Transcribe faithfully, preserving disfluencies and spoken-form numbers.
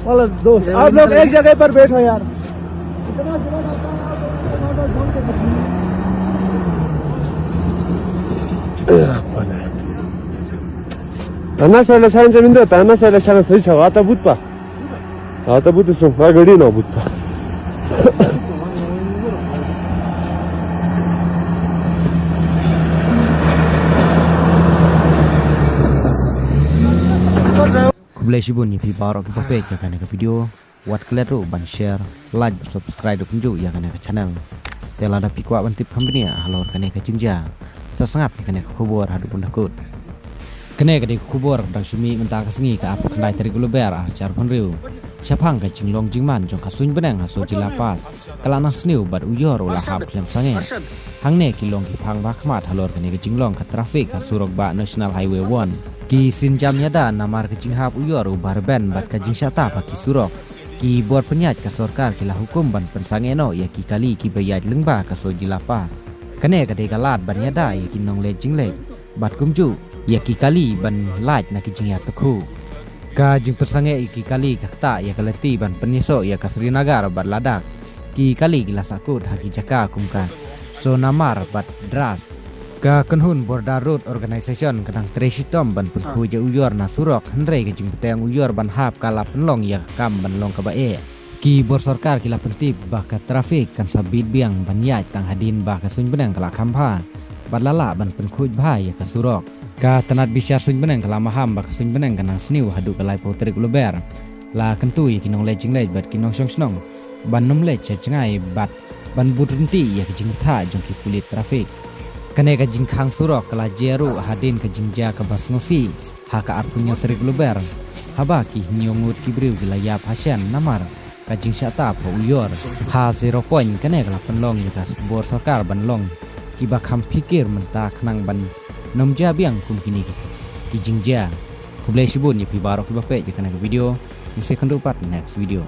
Wala dost, aap log ek jagah par baitho yaar. Tana sa la chan jamin do, tana sa la chan sa chawa ta but pa. Ata buti sung, a gari na buta. Khublei shibun ïa phi baroh kiba peit ïa kane ka video. Wat klet ruh ban share, like, subscribe ruh kumjuh ïa kane ka channel. Te lada phi kwah ban tip kham bniah halor kane ka jingjia, sa sngap ïa kane ka khubor haduh ban da kut. Kane ka dei ka khubor ba dang shu mih mynta ka sngi ka arphew khyndai tarik u Lber ar hajar arphew hynriew. Shaphang ka jinglong jingman jong ka suiñ bneng ha Sohra jylla Pass, ka la nang sniew bad u ïor u la hap khlem sangeh. Hangne ki long ki phang ba khmat halor kane ka jinglong ka traffic ha surok bah National Highway one. Ki sienjam ïada namar ka jinghap u ïor uba rben bad ka jingshah tap ha ki surok. Ki bor pynïaid ka sorkar ki la hukum ban pynsangeh noh ïa ki kali kiba ïaid lyngba ka Sohra jylla Pass. Kane ka dei ka lad ban ïada ïa ki nongleit jingleit bad kumjuh ïa ki kali ban lait na ki jingïaid tukhu. Ka jingpynsangeh ïa ki kali ka ktah ïa ka lynti ban pynïasoh ïa ka Srinagar bad Ladakh. Ki kali ki la sahkut ha ki jaka kum ka Sonamar bad Dras. Ka kynhun Border Road Organisation ka dang trei shitom ban pynkhuid ïa u ïor na surok, hynrei ka jingbteng u ïor ban hap ka la pynlong ïa ka kam ban long kaba eh. Ki bor sorkar ki la pyntip ba ka traffic kan sa bit biang ban ïaid tang hadien ba ka suiñ bneng ka la kham bha bad la lah ban pynkhuid bha ïa ka surok. Ka tnat bishar suiñ bneng ka la maham ba ka suiñ bneng ka nang sniew haduh ka laiphew tarik u Lber. La kyntu ïa ki nongleit jingleit bad ki nongshong shnong ban ym leit sha jngai bad ban bud ryntih ïa ka jingbthah jong ki pulit traffic. Kane ka jingkhang surok ka la jia ruh hadien ka jingjia kaba sngewsih ha ka arphew hynñiew tarik u Lber, haba ki hynñiew ngut ki briew ki la ïap hashen namar ka jingshah tap ha u ïor. Ha Zero Point kane ka la pynlong ïa ka bor sorkar ban long kiba kham phikir mynta khnang ban ym jia biang kum kine ki, ki jingjia. Khublei shibun ïa phi baroh kiba peit ïa kane ka video. Ngin sa ïakynduh pat next video.